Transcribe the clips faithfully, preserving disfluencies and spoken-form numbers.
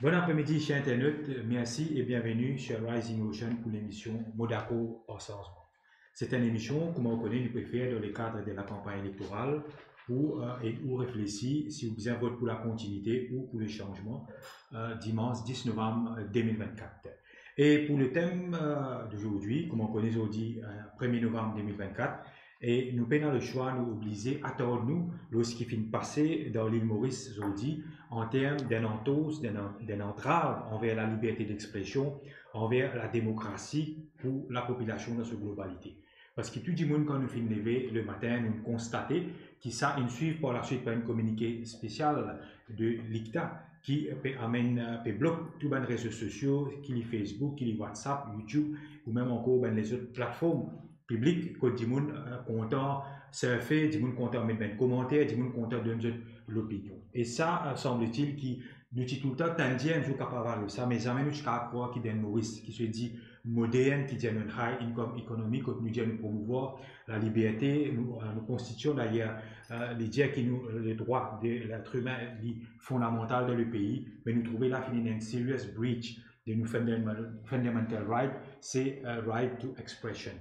Bon apremidi, cher internaute. Merci et bienvenue sur Rising Ocean pour l'émission Mo dakor ar sanzman. C'est une émission, kouma ou kone, nou pe fer dan le cadre de la campagne électorale pour, euh, et ou réfléchir si ou bizin vot pour la continuité ou pour le changement, euh, dimanche dix novembre deux mille vingt-quatre. Et pour le thème, euh, d'aujourd'hui, kouma ou kone, zordi, euh, premier novembre deux mille vingt-quatre, e nou pena leswa, nou oblize atann nou lor seki finn pase dan Lil Moris zordi, an term d'enn antos, d'enn an-, d'enn antrav anver laliberte dexpresion, anver lademokrasi pou lapopilasion dan so globalite. Parski tou dimoun, kan nou finn leve lematin, nou konstate ki sa inn swiv par laswit par enn kominike spesial de l'ICTA ki pe amenn, pe blok tou bann rezo sosio, ki li Facebook, ki li WhatsApp, YouTube, ou mem ankor bann lezot platform piblik kot dimoun, eh, kontan sirfe, dimoun kontan met bann komanter, dimoun kontan donn zot lopinion. E sa, eh, sanbletil ki nou ti toultan tann dir enn zour kapav ariv sa, me zame nou ti kapav krwar ki dan enn Moris ki se dir modern, ki dir nou enn high income economy, kot nou dir nou promouvwar laliberte, nou, eh, nou konstitision dayer, eh, li dir ki nou, le drwa de letr imin, li fondamantal dan lepei, me nou trouve la finn ena enn serious breach de nou fundam-, fundamental right, se, eh, right to expression.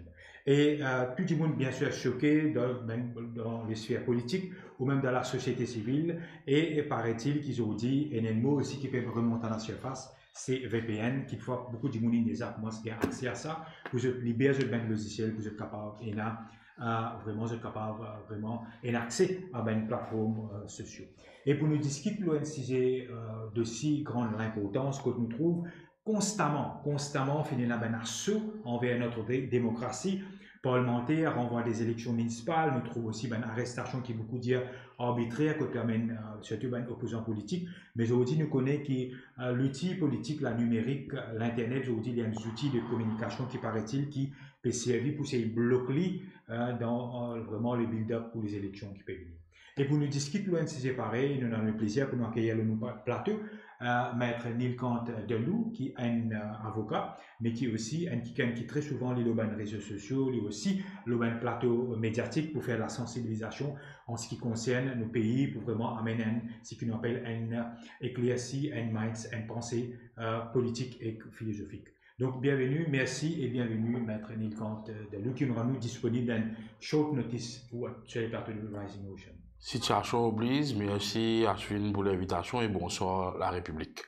E, eh, tou dimoun, biensir, soke dan, mem dan lesfer politik ou mem dan lasosiete sivil, e, e paraît-il ki zordi, ena enn mo osi ki pe remont a lasirfas, se VPN, ki fwa boukou dimoun inn deza koumans gagn akse a sa, pou zot liber zot bann lozisiel, pou zot kapav ena, eh, vreman, zot kapav, eh, vreman ena akse a bann platform, eh, sosio. E pou nou diskit lor enn size, eh, de si gran linportans, kot nou trouv konstaman, konstaman finn ena bann aso anver notre de-, demokrasi parlimanter, ranvwa de zeleksion minisipal, nou trouv osi bann arestasion ki boukou dir arbitrer, kot pe amenn, eh, sirtou bann opozan politik. Me zordi nou kone ki, eh, louti politik, lanimerik, linternet, zordi li enn zouti de kominikasion ki, paraît-il, ki pe servi pou sey blok li, eh, dan, eh, vreman le build-up pou lezeleksion ki pe vini. E pou nou diskit lor enn size parey, nou ena leplezir pou nou akeyir lor nou pla-, plato, eh, Maître Nilkant Delou, ki enn, eh, avoka, me ki osi enn kikenn ki tre souvan li lor bann rezo sosio, li osi lor bann plato mediatik pou fer lasansibilizasion an seki konsern nou pei, pou vreman amenn enn, seki nou apel enn eklersi, enn minds, enn panse, eh, politik ek filozofik. Donk, bienveni, mersi e bienveni, Maître Nilkant Delou, ki nou rann nou disponib dan short notice pou, sur le plateau de Rising Ocean. Sitiasion obliz, mersi Ashwin pou linvitasion e bonswar Larepiblik.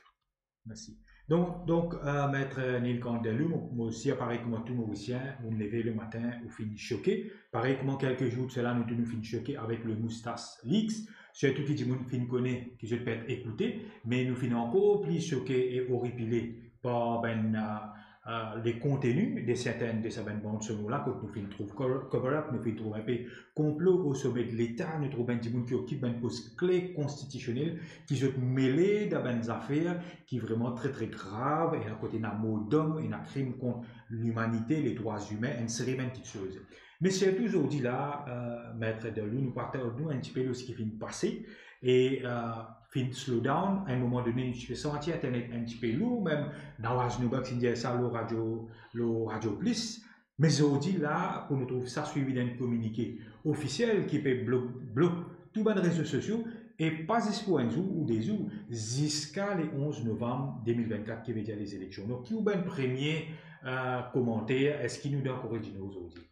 Mersi. Donk, donk, eh, Maître Nilkant Delou, mo, mo osi, parey kouma tou Morisien, ou leve lematin, ou finn soke. Parey kouma kelke zour de sela, nou tou nou finn soke avek le Moustache Leaks. Sirtou ki dimoun finn kone ki zot pe ekoute, me nou finn ankor pli soke e oripile par bann, eh, eh, le konteni de sertenn de sa bann band sonor la, kot nou finn trouv co-, cover-up, nou finn trouv enpe konplo o some de Leta, nou trouv bann dimoun ki okip bann pos kle konstitisionel, ki zot mele dan bann zafer ki vreman tre, tre grav, e akote ena mor dom, ena krim kont limanite, ledrwa imin, enn seri bann kiksoz. Me sirtou zordi la, eh, Maître Delou, nou pou atann nou enn tipe lor seki finn pase, e, eh, finn slow down, a enn moman done, nou ti pe santi internet enn tipe lour, mem Nawaz Noubak finn dir sa lor radio, lor Radio Plus. Me zordi la, pou nou trouv sa swivi dan enn kominike ofisiel ki pe blok, blok tou bann rezo sosio, e pa zis pou enn zour ou de zour, ziska le onz novamb de mil vennkat, ki vedir lezeleksion. Donk, ki ou bann premie, eh, komanter, eski nou dakor ek dimoun zordi?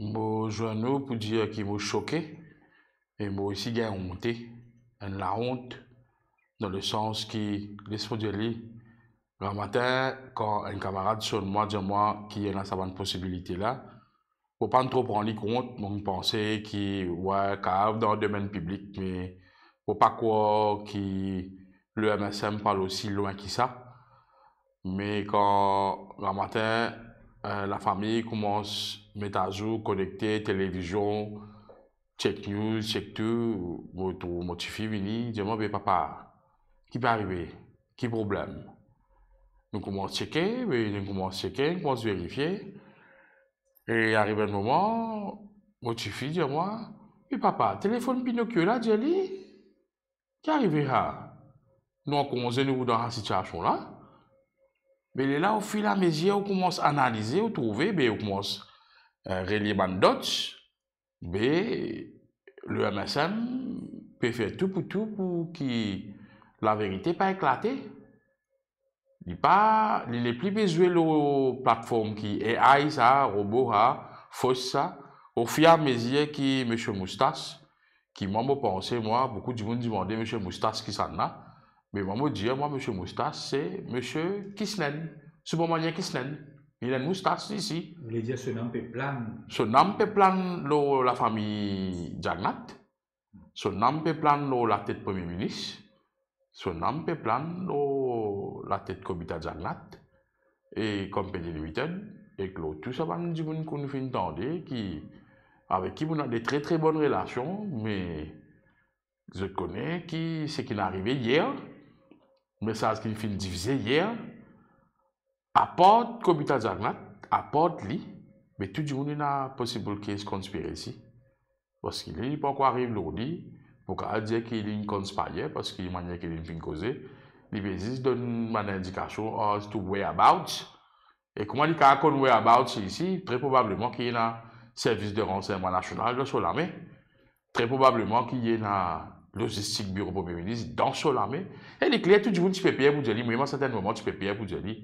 Mo zwenn ou pou dir ki mo soke, e mo osi gagn onte, enn laont, dan le sans ki, les mo dir li, gramatin, kan enn kamarad sonn mwa, dir mwa ki ena sa bann posibilite la, mo pa'nn tro pran li kont, mo panse ki, we, kapav dan domenn piblik, me mo pa krwar ki le M S M pou al osi lwin ki sa. Me kan gramatin, eh, lafami koumans met azour, konekte, televizion, check news, check tou, mo trouv mo tifi vini, dir mwa, "Be papa, ki pe arive? Ki problem?" Nou koumans cheke, be nou koumans cheke, nou koumans verifie. E ariv enn moman, mo tifi dir mwa, "Be papa, telefonn Pinokio la, dir li, ki arive sa? Nou an konze, nou dan sa sitiasion la." Me lerla, o fil a mezir, ou koumans analize, ou trouve, be ou koumans, eh, relie bann dots, be le M S M pe fer tou pou tou pou ki laverite pa eklate. Li pa, li nepli pe zwe lor platform ki A I sa, robo sa, fos sa. Ofiramezie ki Misie Moustache, ki mwa mo panse, mwa, boukou dimoun dimande Misie Moustache kisannla, me mwa mo dir, mwa, Misie Moustache, se Misie Kisnen, sou bann mannyer Kisnen. Li ena enn moustache isi. Vle dir so nam pe plan. So nam pe plan lor lafami Jagannath. So nam pe plan lor latet Premie Minis. So nam pe plan lor latet Kobita Jagannath e Company Limited, ek lor tou sa bann dimoun ki nou finn tande ki, avek ki nou ena de tre, tre bonn relasion, me zot kone ki seki finn arive yer, mesaz ki finn divize yer, apart Kobita Jagannath, apart li, me tou dimoun ena possible case conspiracy. Parski li, li pankor ariv lor li pou kapav dir ki li conspire, parski manier ki li finn koze, li pe zis donn bann indikasion as to whereabouts. E kouma li kapav konn whereabouts isi, tre probableman ki ena servis de ransegnman nasional dan so lame. Tre probableman ki ena lozistik biro Premie Minis dan so lame. E li kler, tou dimoun ti pe per pou dir li, mwa, a serten moman ti pe per pou dir li.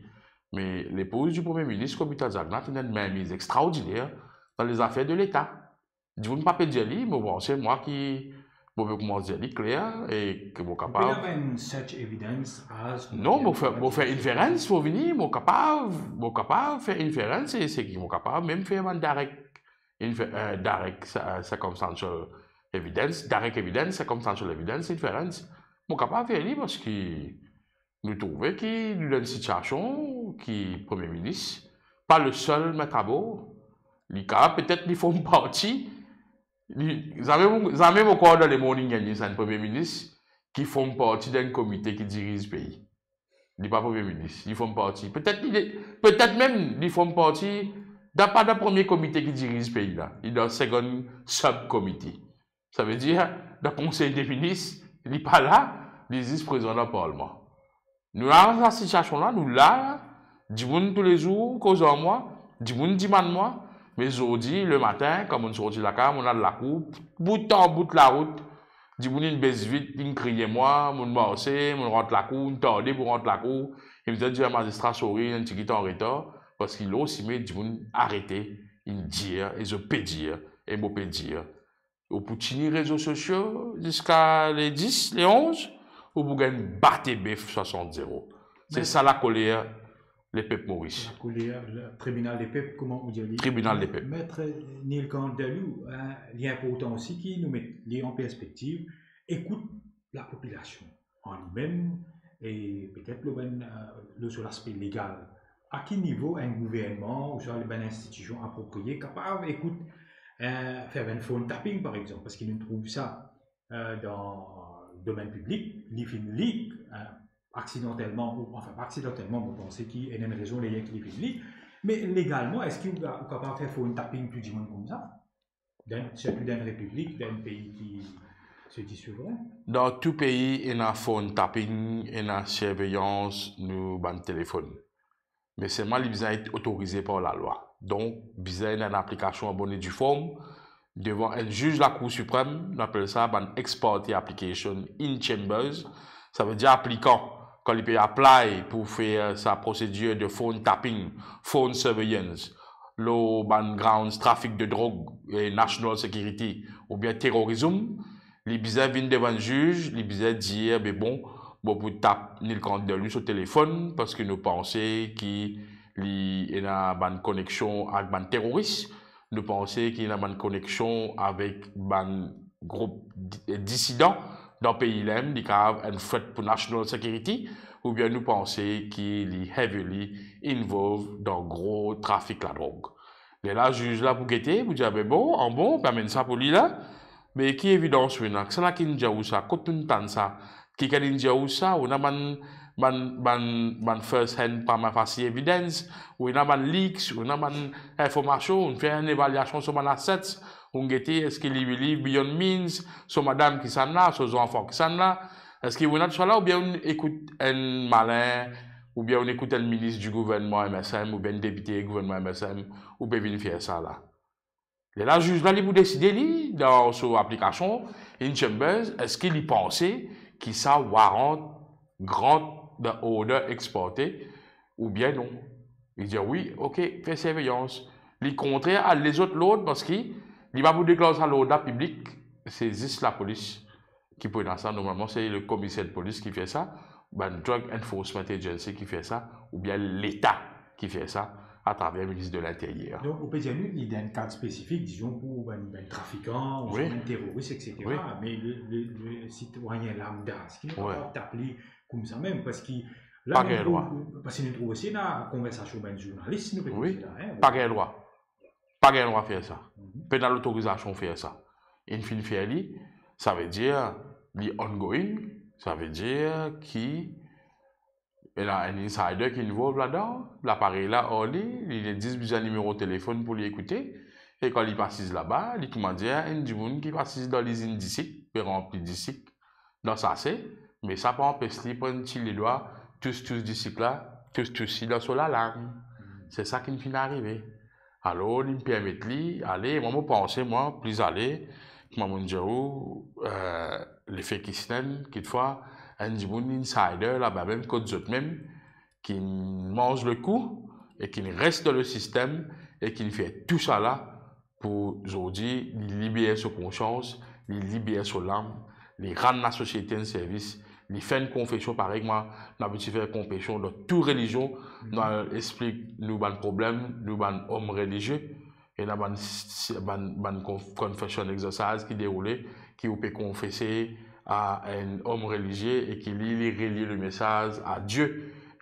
Me lepouz di Premie Minis, Kobita Jagannath, ena enn mainmiz extraordiner dan lezafer de Leta. Dimoun pa pe dir li, mo panse mwa ki mo pe koumans dir li kler e ki mo kapav... Ou pena enn such evidence as... Non, mo fer, mo fer inference, mo vini, mo kapav, mo kapav fer inference, e seki mo kapav mem fer bann direct infer-, eh, direct, eh, circumstantial evidence, direct evidence, circumstantial evidence, inference. Mo kapav fer li parski nou trouve ki nou dan enn sitiasion ki Premie Minis pa lesel met abor. Li kapav, petet li form parti, li, zame mo, zame mo krwar dan lemond inn gagne sa enn Premie Minis ki form parti dan enn komite ki diriz pei. Li pa Premie Minis, li form parti. Petet li, petet mem li form parti dan, pa dan premie komite ki diriz pei la, li dan second subcommittee. Savedir, dan Konsey de Minis, li pa la, li zis prezan dan Parlman. Nou la dan sa sitiasion la, nou la, dimoun toulezour koz ar mwa, dimoun dimann mwa, me zordi lematin, kan mo'nn sorti lakaz, mo'nn al lakour, bout an bout larout, dimoun inn bes vit, inn kriye mwa, mo'nn marse, mo'nn rant lakour, inn tarde pou rant lakour, inn dir, dir mazistra, sorry, enn tigit an retar, parski lor sime dimoun arete, inn dir, e zot pe dir, e mo pe dir. Ou pou tini rezo sosio ziska le dis, le onz, ou pou gagn bate bef swasant zero. Se sa lakoler lepep Moris. Lakoler, le tribinal lepep, kouma ou dir li? Tribinal lepep. Maître Nilkant Delu, eh, li inportan osi ki nou met li an perspektiv, ekout lapopilasion an limem, e petet lor bann, eh, lor so laspe legal. A ki nivo enn gouvernman ouswa bann institision apropriye kapav ekout, eh, fer bann phone tapping, par exanp, parski nou trouv sa, eh, dan domenn piblik, li finn leak, eh, aksidantelman, ou, anfin, pa aksidantelman, mo panse ki ena enn rezon ler ki li finn leak, me legalman, eski ou, ou kapav fer phone tapping tou dimoun koumsa? Dan, sirtou dan enn repiblik, dan enn pei ki se di souvren. Dan tou pei, ena phone tapping, ena sirveyans nou bann telefonn. Me selman li bizin et otorize par lalwa. Donk, bizin ena enn aplikasion an bonn e di form devan enn ziz Lakour Siprem, nou apel sa bann ex parte application in chambers. Savedir aplikan, kan li pe apply pou fer sa prosedir de phone tapping, phone surveillance, lor bann grounds trafik de drog, eh, national security oubien terrorism, li bizin vinn devan enn ziz, li bizin dir, be bon, mo pou tap Nilkant Delu so telefonn, parski nou panse ki li ena bann koneksion avek bann teroris, nou panse ki ena bann koneksion avek bann group di-, disidan dan pei la, li kapav enn threat pou national security, oubien nou panse ki li heavily involved dan gro trafik ladrog. Lerla ziz la pou gete, pou dir, be bon, an bon, pe amenn sa pou li la, me ki evidans ou ena? Kisannla ki'nn dir ou sa? Kot nou'nn tann sa? Kikenn inn dir ou sa? Ou ena bann, bann, bann, bann first hand prima facie evidence, ou ena bann leaks, ou ena bann informasion, ou'nn fer enn evaliasion so bann assets, ou'nn gete eski li live beyond means, so madam kisannla, so zanfan kisannla, eski ou ena tousala, oubien ou'nn ekout enn malin, oubien ou'nn ekout enn minis di gouvernman M S M, oubien enn depite gouvernman M S M, ou pe vinn fer sa la? Lerla ziz la, li pou deside, li, dan so aplikasion in chambers, eski li panse ki sa warrant grant dan order exporte, oubien non. Li dir, wi, ok, fer sirveyans. Li kontrer a lezot lord, parski li pa pou deklar sa lord la piblik, se zis lapolis ki pou ena sa. Normalman, se le komiser de polis ki fer sa, bann Drug Enforcement Agency ki fer sa, oubien Leta ki fer sa, atraver minis de Linteryer. Donk, ou pe dir nou, li dan enn kad spesifik, dizon, pou bann, bann trafikan, ou Wi. bann teroris, et cetera. Wi. Me le, le, le sitwayin lambda, eski nou Wi. kapav tap li koumsa mem? Parski la, Pa nou gagn drwa. trouv, parski nou trouv osi ena konversasion bann zournalis, nou pe Wi. koze la, hein. Pa gagn drwa. Pa gagn drwa fer sa. Mhm. Pena lotorizasion fer sa. Inn finn fer li, savedir li ongoing, savedir ki ena enn insider ki involve ladan, laparey la ar li, li, li dis bizin nimero telefonn pou li ekoute, e kan li pe asiz laba, li koumadir enn dimoun ki pe asiz dan lizinn disik, pe ranpli disik dan sase, me sa pa anpes li pran ti ledwa, tous, tous disik la, tous, tous li dan so lalang. Se sa ki finn arive. Alor, li permet li ale, mwa, mo panse, mwa, plis ale, kouma mo'nn dir ou, eh, lefe ki ena, kitfwa, enn dimoun insider laba mem kot zot mem, ki manz le kou e ki res dan le sistem e ki fer tou sa la pou zordi li liber so konsians, li liber so lam, li rann lasosiete enn servis, li fer enn konfesion parey mwa, nou abitie fer konfesion dan tou relizion, nou al explik nou bann problem, nou bann om relizie, ena bann, bann, bann conf-, confession exercise ki deroule, ki ou pe konfese a enn om relizie e ki li, li relie le mesaz a Die.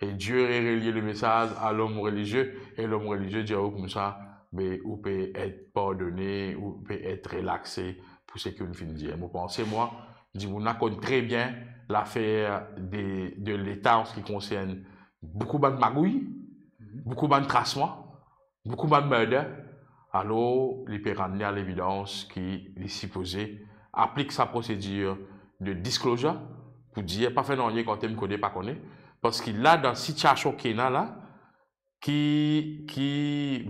E Die re-, relie le mesaz a lom relizie, e lom relizie dir ou koumsa, be ou pe et pardone, ou pe et relaxe pou seki ou finn dir. Mo panse, mwa, dimoun la konn tre bien lafer de, de Leta an se ki konsern boukou bann magouy, Mhm. boukou bann trasman, boukou bann murder, alor li pe rann li a levidans ki li sipoze aplik sa prosedir de disclosure pou dir pa fer nanye kan temo kone pa kone, parski la, dan sitiasion ki ena la, ki, ki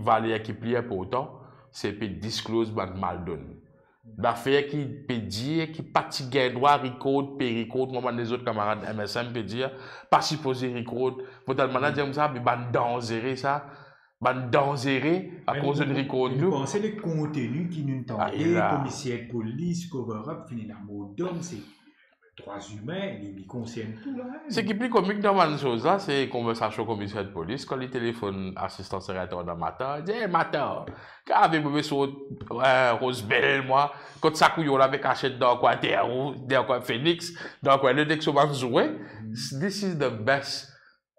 valer ki pli inportan, se pe disclose bann maldone. Zafer ki pe dir ki pa ti gagn drwa record, pe record, mwa, bann lezot kamarad M S M pe dir, pa sipoze record. Mo telman dir koumsa, me bann danzere sa, bann danzere, akoz zot record nou. Panse le konteni ki nou tande, Ah, e la. Komiser polis, cover up, fini lamor dom, se drwa imin, li, li konsern tou la, hein. Seki pli komik dan bann soz la, se konversasion komiser polis, kan li telefonn asistan sekreter dan matin, li dir, "Hey, matin, kan ave mo pe sort, eh, Rose Belle, mwa, kot sa kouyon la pe kasiet dan kwin Terrou, dan kwin Phoenix, dan kwin Ledex, so bann zoure." This is the best,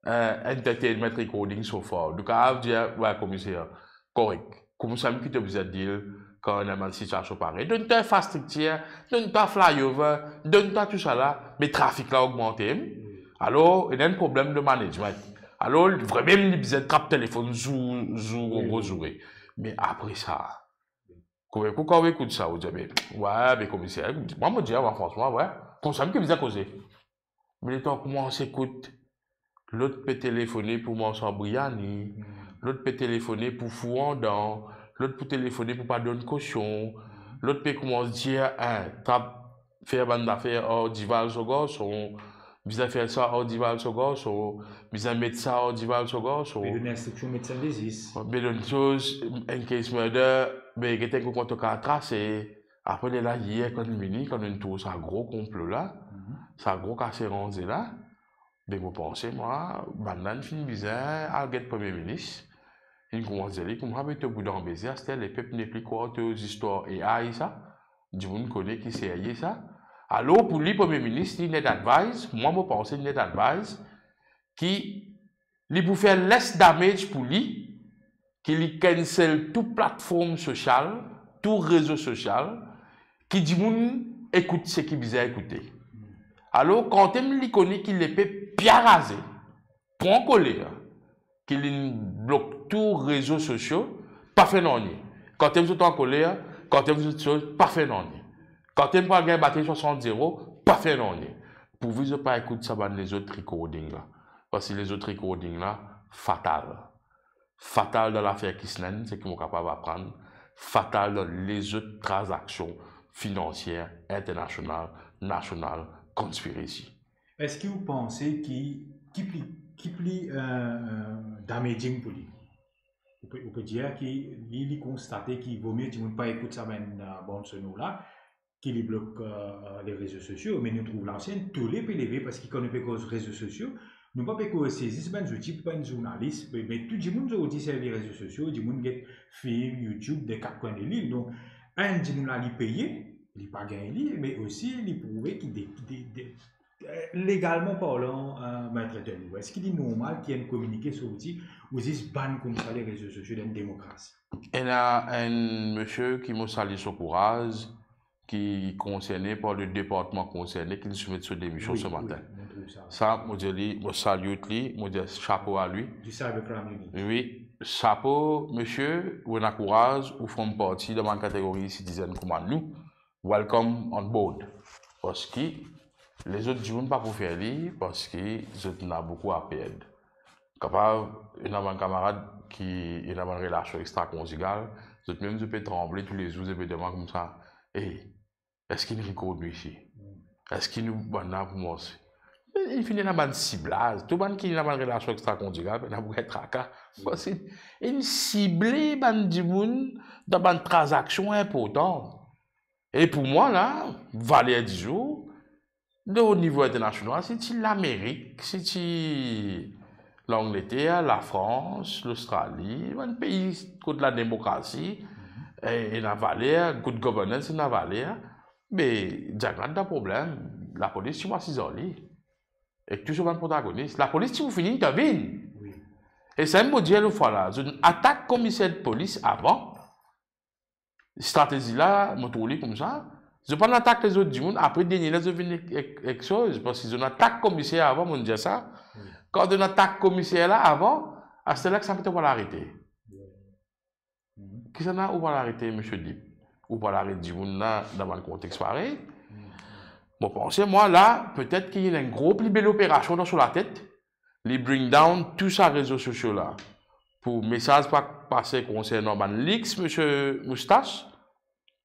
eh, entertainment recording so far. Donk, kapav dir, wi, komiser, korek. Koumsa mem ki to bizin dir, kan ena bann sitiasion parey. Donn to infrastriktir, donn to flyover, donn to tou sa la, me trafik la ogmante, hein. Alor, ena enn problem de management. Alor, vremem, li bizin trap telefonn zour, zour, Wi, gro wi. zoure. Me apre sa, kan ou ekout sa, ou dir, "Me, wi, me komiser, mwa, mo dir, mwa, fransman, wi, koumsa mem ki bizin koze." Me letan koumans ekout, lot pe telefone pou manz sa briani, lot pe telefone pou four andan, lot pou telefone pou pa donn kosion, lot pe koumans dir, hein, trap fer bann zafer ar Dival so garson, bizin fer sa ar Dival so garson, bizin met sa ar Dival so garson. Pe donn instriksion medsin lezis. Pe donn soz, enn case murder, be gete kouma to kapav trase. Apre lerla, yer kan nou vini, kan nou trouv sa gro konplo la, Mhm. sa gro kase ranze la, be mo panse, mwa, bann la inn finn bizin al get Premie Minis, inn koumans dir li koumsa, be to bouda anbeze, aster lepep nepli krwar to zistwar A I sa, dimoun kone ki serye sa. Alor pou li, Premie Minis, li net advise, mwa mo panse li net advise, ki li pou fer less damage pou li, ki li cancel tou platform sosial, tou rezo sosial, ki dimoun ekout seki bizin ekoute. Alor, kan li kone ki lepep bien raze, pran koler, ki li blok tou rezo sosio, pa fer nanye. Kan zot ankoler, kan zot sot, pa fer nanye. Kan pou al gagn batri swasant zero, pa fer nanye. Pourvi zot pa ekout sa bann lezot recording la. Parski lezot recording la, fatal. Fatal dan lafer Kisnen, seki mo kapav aprann, fatal dan lezot tranzaksion finansier internasional, nasional, conspiracy. Eski ou panse ki, ki pli, ki pli, euh, euh, damaging pou li? Ou pe, ou pe dir ki li, li konstate ki vomie dimoun pa ekout sa bann, euh, bann sonor la, ki li blok, euh, euh, le rezo sosio, me nou trouv la osi enn tole pe leve, parski kan nou pe koz rezo sosio, nou pa pe koz sezi bann zouti pou bann zournalis, me, me tou dimoun zordi servi rezo sosio, dimoun get film, YouTube, de kat kwin de lil. Donk, enn dimoun la, li peye, li pa gagn li, me osi li prouve ki de, de, de, euh, legalman parlan, euh, met dan lwa. Eski li normal ki enn kominike sorti, ou zis bann koumsa le rezo sosio dan enn demokrasi? Ena enn misie ki mo salie so kouraz, ki konserne par le departman konserne, ki soumete so demision se matin. Wi, wi, mo trouv sa. Sa, mo dir li, mo salie li, mo dir chapo a li. Du cybercrime unit. Wi, chapo, misie, ou ena kouraz, ou form parti dan bann kategori citizen kouma nou. Welcome on board. Parski lezot dimoun pa pou fer li, parski zot ena boukou a perd. Kapav, ena bann kamarad ki ena bann relasion extrakonzigal, zot mem zot pe tranble toulezour, zot pe dir mwa koumsa, "Ey, eski inn rikord nou isi? Eski nou bann la pou mars?" Li finn ena bann siblaz. Tou bann ki ena bann relasion extrakonzigal, ena boukou traka. Parski inn sible bann dimoun dan bann tranzaksion inportan. E pou mwa la, valer dizour, dan nivo internasional, si ti Lamerik, si ti Langleter, Lafrans, Lostrali, bann pei kot lademokrasi, e, ena valer, good governance ena valer, me Jack Nat dan problem, lapolis ti pou asiz ar li. Ek tou so bann protagonis, lapolis ti pou fini intervinn. Wi. E sa mo dir lot fwa la, zot atak komiser de polis avan, stratezi la, mo trouv li koumsa. Zot pa'nn atak lezot dimoun, apre dernie la, zot vinn ek, ek, ek soz, parski zot atak komiser avan, mo dir sa. Wi. Kan zot atak komiser la avan, aster la ki sa pe to pou al arete. Wi. Mhm. Kisannla ou pou al arete, misie Dip? Ou pou al aret dimoun la dan bann kontex parey? Mhm. Mo panse, mwa la, petet ki ena enn gro pli bel operasion dan so latet. Li bring down tou sa rezo sosio la. Pou mesaz pa pase konsernan bann leaks, misie Moustache,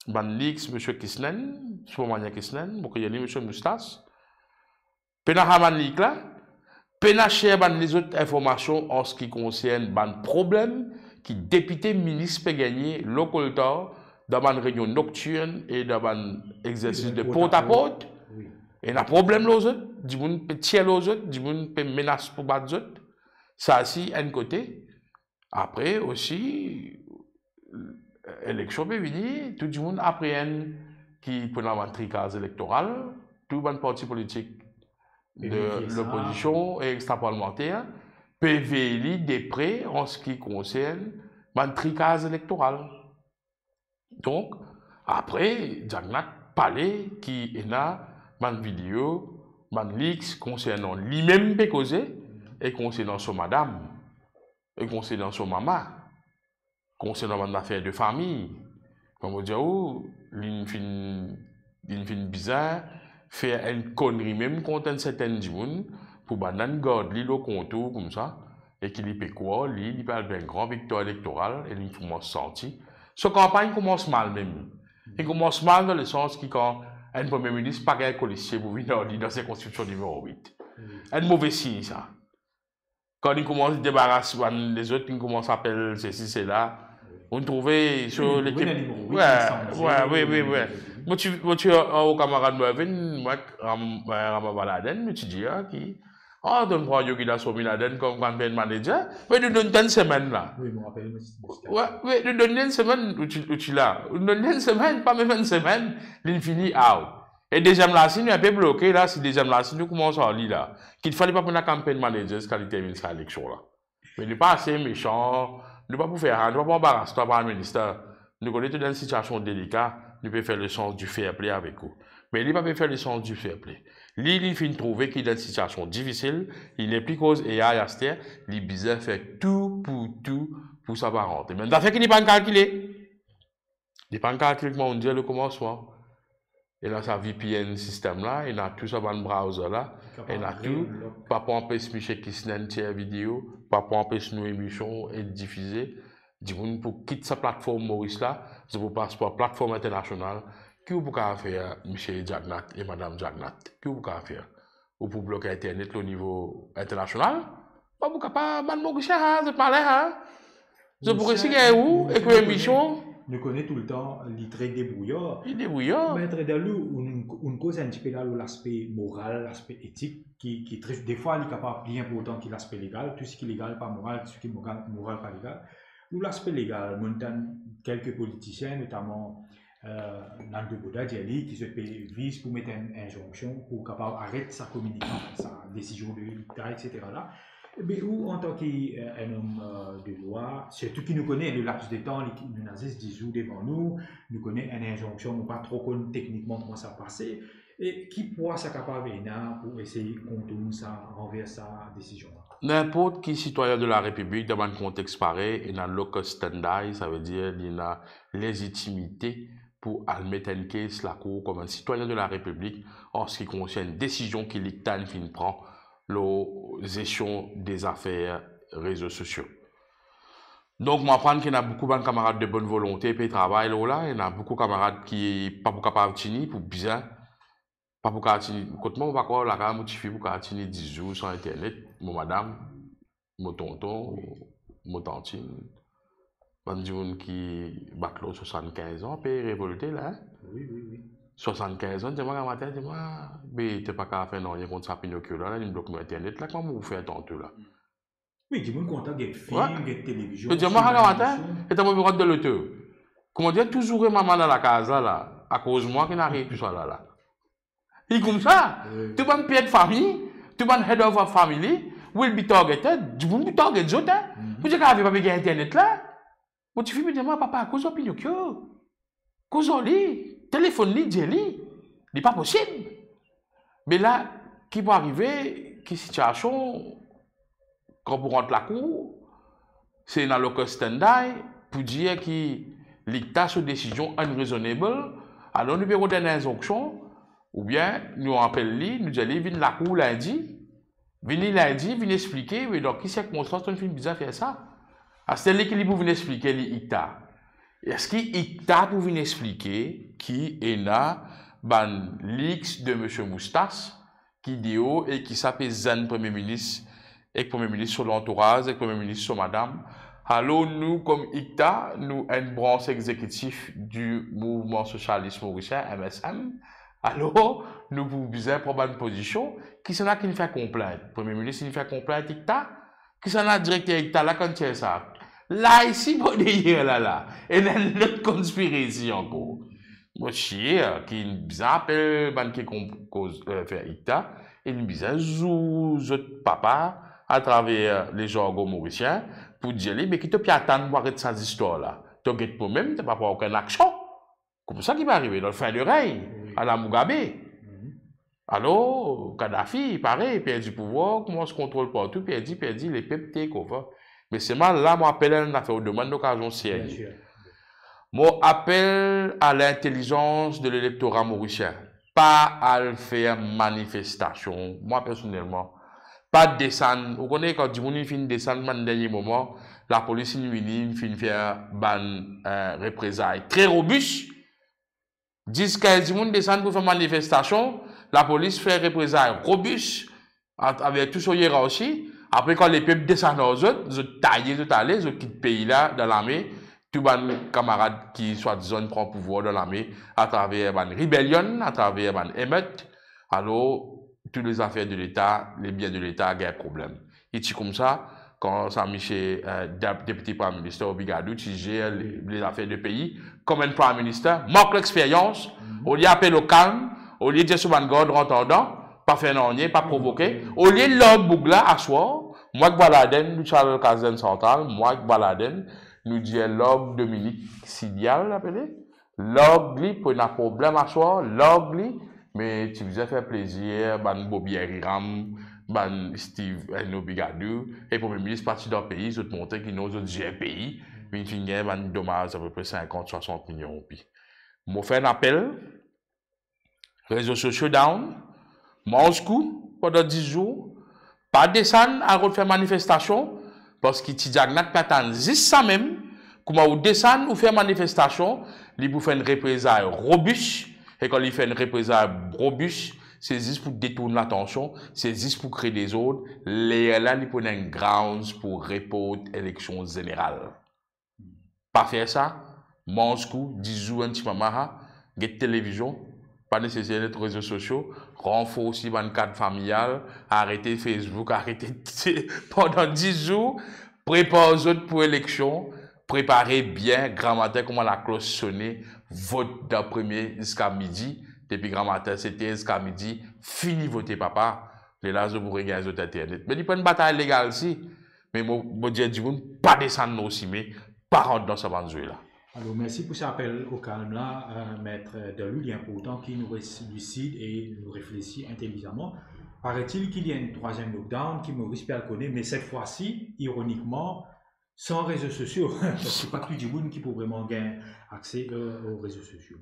bann leaks, misie Kisnen, Soumania Kisnen, mo kreye li misie Moustache. Pena sa bann leak la, pena share bann lezot informasion an se ki konsern bann problem ki depite, minis pe gagne lor koltar dan bann reynion noktirn e dan bann exersis de porte à porte. Wi. Ena problem lor zot, dimoun pe tir lor zot, dimoun pe menas pou bat zot. Sa si enn kote. Apre osi, eleksion pe vini, tou dimoun apre enn ki pou ena bann trikaz elektoral, tou bann parti politik de lopozision e extra parlemanter pe vey li de pre an se ki konsern bann trikaz elektoral. Donk, apre, Jack Nat pale ki ena bann video, bann leaks konsernan limem pe koze, e konsernan so madam, e konsernan so mama, konsernan bann zafer de fami. Kouma mo dir ou, li finn, li finn bizin fer enn konri mem kont enn sertin dimoun, pou bann la gard li lor kontour koumsa, e ki li pe krwar, li, li pe al fer enn gran viktwar elektoral, e li koumans santi. So kanpagn koumans mal mem. Li koumans mal dan lesans ki kan enn premie minis pa gagn kolisie pou vinn ar li dan sirkonskripsion nimero wit. Wi. Enn move sign sa. Kan li koumans debaras bann lezot, li koumans apel sesi, sela, wi, ou trouve so lekip. Wi, wi, wi, wi. Mo ti, mo ti ar, ar kamarad Mervyn, mwa, Ram-, Rama Baladèn, mo ti dir ki, ah, donn pran Yogi Daswamy Laden kom kanpagn manager, me nou donn li enn semenn la. Wi, mo rapel, mo ti... Wi, wi, nou donn li enn semenn, ou ti, ou ti la. Nou donn li enn semenn, pa mem enn semenn, li fini out. E deziem la, si nou enpe bloke la, si deziem la, si nou koumans ar li la, kitfwa li pa pou ena campaign manager ziska li terminn sa eleksion la. Me nou pa ase mesan, nou pa pou fer sa, nou pa pou anbaras twa par enn minister. Nou kone to dan enn sitiasion delika, nou pe fer le sens du fair play avek ou. Me li pa pe fer le sens du fair play. Li, li finn trouve ki dan enn sitiasion difisil, li nepli koz AI aster, li bizin fer tou pou tou pou sa pa rant. Mem zafer ki li pa'nn kalkile. Li pa'nn kalkil, kouma ou'nn dir, lekomansman. Ena sa V P N sistem la, ena tou sa bann browser la, ena tou, pa pou anpes misie Kisnen tir video, pa pou anpes nou emision et difize. Dimoun pou kit sa platform Moris la, zot pou pas par platform internasional. Ki ou pou kapav fer, misie Jack Nat e madam Jack Nat? Ki ou pou kapav fer? ou pou blok internet lor nivo internasional, pa pou kapav, bann Morisien, ha, zot malin, ha. Zot pou resi gagn ou, ek ou emision. Nou kone toultan, li tre debouyar. Li debouyar. Met Dalou, ou, ou, ou koz enn tipe la lor laspe moral, laspe etik, ki, ki tre, defwa, li kapav pli inportan ki laspe legal. Tou seki legal pa moral, tou seki moral, moral pa legal. Lor laspe legal, mo tann kelke politisien, notaman, eh, Nandu Bourda dir li ki zot pe viz pou met enn inzonksion pou kapav aret sa kominike, sa desizion de ICTA, et cetera la. Ebe, ou, antan ki, eh, enn om, eh, de lwa, sirtou ki nou kone le laps de tan, li, nou ena zis dizour devan nou, nou kone enn inzonksion, nou pa tro konn teknikman kouma sa pase, e ki pwa sa kapav ena pou esey kontourn sa, ranvers sa desizion la? Ninport ki sitwayin de la Repiblik, dan bann kontex parey, ena locus standi, savedir li ena lezitimite pou al met enn kes lakour kouma enn sitwayin de la Repiblik an se ki konsern desizion ki ICTA inn finn pran lor zesion de zafer rezo sosio. Donk, mo aprann ki ena boukou bann kamarad de bonn volonte pe travay lor la, ena boukou kamarad ki pa pou kapav tini, pou bizin, pa pou kapav tini. Kot mwa, mo pa krwar lakaz mo tifi pou kapav tini dizour san internet, mo madam, mo tonton, mo tantinn, bann dimoun ki bat lor swasannkinz an pe revolte la, hein? Wi, wi, wi. Swasannkinz an, dir mwa gramatin, dir mwa, be, to pa kapav fer nanye kont sa Pinokio la, la, linn blok mo internet la, kouma mo pou fer tanto la? Wi, dimoun kontan get fim, get televizion, get animasion. Wi. Dir mwa, gramatin, e ta mo pe rant dan loto. Kouma dir, touzour mama dan lakaz la, la, akoz mwa ki inn ariv tousala la. Li koumsa, wi, tou bann per de fami, tou bann head of a family will be targeted. Dimoun pou target zot, hein. Mhm. Pou dir, kapav pa pe gagn internet la. Mo tifi pe dir mwa, papa, koz ar Pinokio. Koz ar li, telefonn li, dir li, li pa posib. Me la, ki pou arive, ki sitiasion, kan pou rant lakour, se ena locus standi pou dir ki ICTA so desizion unreasonable, alor nou pe rod enn inzonksion, oubien nou apel li, nou dir li vinn lakour lindi, vini lindi, vinn explike, me dan ki sirkonstans to finn bizin fer sa. Aster li ki li pou vinn explike li ICTA. Eski ICTA pou vinn explike ki ena bann leaks de Misie Moustas ki deor e ki sa pe zenn Premie Minis ek Premie Minis so lantouraz ek Premie Minis so madam. Alor nou, kom ICTA, nou enn brans egzekitif di Mouvman Sosialis Morisien, M S M. Alor, nou pou bizin pran bann pozision. Kisannla ki'nn fer konplint? Premie Minis inn fer konplint ICTA? Kisannla direkter ICTA la kan tir sa? La isi bor deryer la la, ena enn lot conspiracy ankor. Mo sir ki inn bizin apel bann ki konn koz, eh, fer ICTA, inn bizin zour zot papa atraver lezargon morisien pou dir li, me ki to pe atann pou aret sa zistwar la? To get momem, to pa pran okenn aksion. Koumsa ki pe arive dan le fin de regn, wi, ala Mugabe. Mhm. Alor, Kadhafi, parey, perdi pouvwar, koumans kontrol partou, perdi, perdi, lepep take over. Me selman la, mo apel enn zafer, ou demann lokazion serye. Bien sir. Mo apel a lintelizans de lelektora morisien. Pa al fer manifestasion. Mwa, personelman, pa desann. Ou kone, kan dimoun inn finn desann bann dernie moman, lapolis inn vini, inn finn fer bann, eh, reprezay tre robis. Dis kinz dimoun desann pou fer manifestasion, lapolis fer reprezay robis atraver tou so ierarsi. Apre, kan lepep desann ar zot, zot taye, zot ale, zot kit pei la dan lame, tou bann kamarad ki swadizan pran pouvwar dan lame atraver bann rebellion, atraver bann emet, alor tou lezafer de Leta, lebien de Leta gagn problem. Li ti koumsa, kan sa misie, eh, dep-, depite Prime Minister Obigadou ti zer le, lezafer de pei kom enn Prime Minister, mank lexperyans, mhm, olie apel o kalm, olie dir so bann gard rant andan, pa fer nanye, pa provoke, mhm, olie larg boug la aswar, mwa ek Baladin, nou ti al Kazenn Santral, mwa ek Baladin, nou dir larg Dominique Sidial, apele, larg li, pou ena problem aswar, larg li, me ti bizin fer plezir bann Bobby Iriram, bann Steve, eh, Obigadou, e Premie Minis parti dan pei, zot montre ki non, zot zer pei, vinn finn gagn bann domaz apepre sinkant, swasant milion roupi. Mo fer enn apel, rezo sosio down, manz kou pandan dis zour, pa desann al rod fer manifestasion, parski Ti Diagnak pe atann zis samem, kouma ou desann, ou fer manifestasion, li pou fer enn reprezay robis, e kan li fer enn reprezay robis, se zis pou detourn latansion, se zis pou kre dezord, lerla li pou ena enn grounds pou report eleksion zeneral. Pa fer sa, manz kou, dis zour enn ti mama, get televizion, pa neseser net rezo sosio, ranforsi bann kad familial, arete Facebook, arete pandan dis zour, prepar zot pou eleksion, prepare bien, gramatin kouma laklos sone, vot dan premie ziska midi, depi gramatin sete ziska midi, fini vote papa, lerla zot pou regagn zot internet. Me li pa enn batay legal si, me mo, mo dir dimoun, pa desann lor sime, pa rant dan sa bann zwe la. Alor, mersi pou sa apel o kalm la, euh, Met Dalou. Li inportan ki nou res lisid e nou reflesi intelizaman. Paraît-il ki li ena enn trwaziem lockdown ki Moris pe al kone, me set fwa si, ironikman, san rezo sosio, parski pa tou dimoun ki pou vreman gagn akse, euh, o rezo sosio.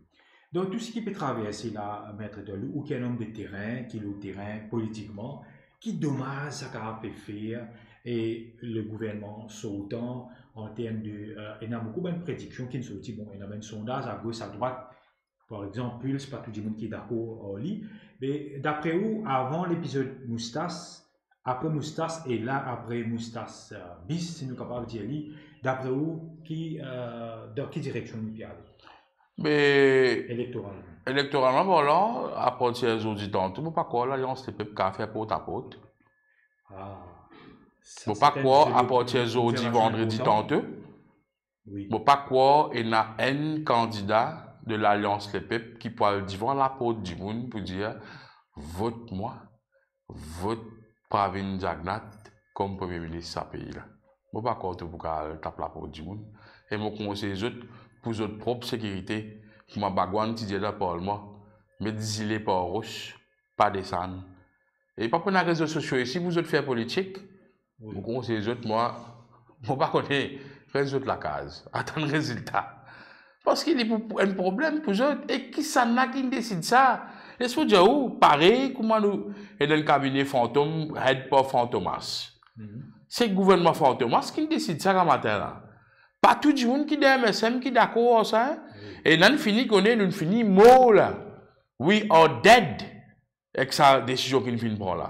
Donk, tou seki pe traverse la, Met Dalou, ou ki enn om de terin, ki lor terin politikman, ki domaz sa kapav pe fer, e le gouvernman sortan, an term de, euh, ena boukou bann prediksion ki sorti, bon, ena bann sondaz agos, adrwat, par exanp, Pulse, pa tou dimoun ki dakor ar li. Me dapre ou, avan lepizod Moustas, apre Moustas, e la apre Moustas, euh, bis, si nou kapav dir li, dapre ou, ki, euh, dan ki direksion nou pe ale? Me elektoralman, elektoralman parlan, apartir zordi tanto, mo pa krwar Lalians Lepep kapav fer port a port. Ah, sa, mo pa krwar apartir zordi vandredi tanto, wi, mo pa krwar ena enn kandida de Lalians Lepep ki pou al divan laport dimoun pou dir, vot mwa, vot Pravind Jugnauth kom Premie Minis sa pei la. Mo pa krwar to pou kapav al tap laport dimoun. E mo konsey zot, pou zot prop sekirite, kouma Bhagwan ti dir dan parlman, met zile par ros, pa desann. E pa pran rezo sosio isi pou zot fer politik. Wi. Mo konsey zot, mwa, mo pa kone, res zot lakaz, atann rezilta. Parski li pou enn problem pou zot. E kisannla ki'nn desid sa? Les mo dir ou, parey kouma nou, e dan kabine fantom, head par fantomas. Mhm. Se gouvernman fantomas ki'nn desid sa gramatin la. Pa tou dimoun ki dan M S M ki dakor ar sa, hein? Wi. E nou fini kone, nou fini mor la. We are dead. Ek sa desizion ki'nn finn pran la.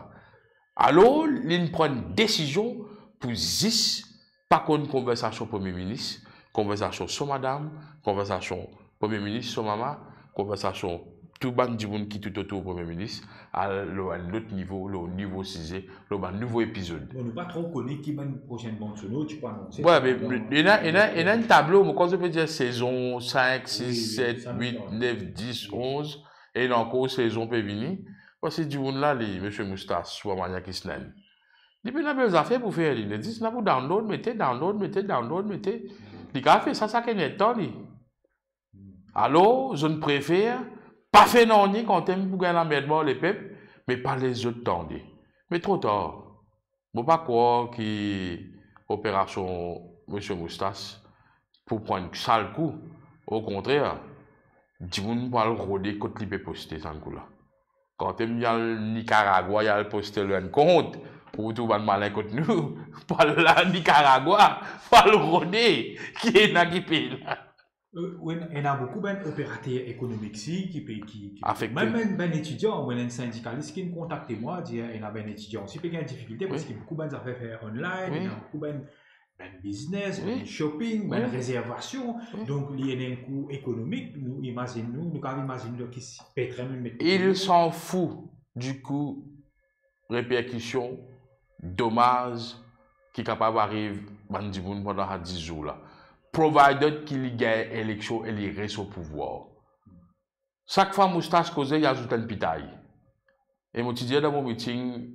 Alor, li'nn pran enn desizion pou zis pa konn konversasion Premie Minis, konversasion so madam, konversasion Premie Minis so mama, konversasion tou bann dimoun ki toutotour Premie Minis, al lor enn lot nivo, lor nivo size, lor bann nouvo epizod. Bon, nou pa tro kone ki bann prosenn bann sono ti pou anonse. Wi, me ena, ena, ena enn tablo, mo krwar zot pe dir sezon sink, sis, wi, wi, set, wit, nef, dis, onz, e ena ankor sezon pe vini, parski dimoun la, li, Misie Moustas, swa mannyer ki snenn, li pena bel zafer pou fer, li, li zis ena pou download, mete, download, mete, download, mete. Li kapav fer sa sak enn-er-d-tan, li. Alor, zot prefer pa fer nanye kan temo pou gagn lamerdman lepep, me pa les zot tande. Me tro tar. Mo pa krwar ki operasion Misie Moustas pou pran enn sal kou. Okontrer, dimoun pou al rode kot li pe poste sa kou la. Kan temo li al Nikaragwa, li al poste lor enn kont, pou trouv bann malin kot nou, pou al la Nikaragwa, pou al rode ki ena ki pei la. Euh, wi, ena boukou bann operater ekonomik si ki pe, ki, ki afekte. Mem, mem bann etidian, mwa, enn sindikalis ki'nn kontakte mwa, dir ena bann etidian si pe gagn difikilte, wi, parski boukou bann zafer fer online, wi, ena boukou bann, bann biznes, wi, bann shopping, wi, bann rezervasion. Wi. Donk, li ena enn kou ekonomik, nou imazinn nou, nou kapav imazinn nou ki si pe tre mem met. Il s'en fout du coup reperkision, domaz ki kapav ariv bann dimoun pandan sa dis zour la, provided ki li gagn eleksion e li res o pouvwar. Sak fwa Moustas koze, li azout enn pitay. E mo ti dir dan mo meeting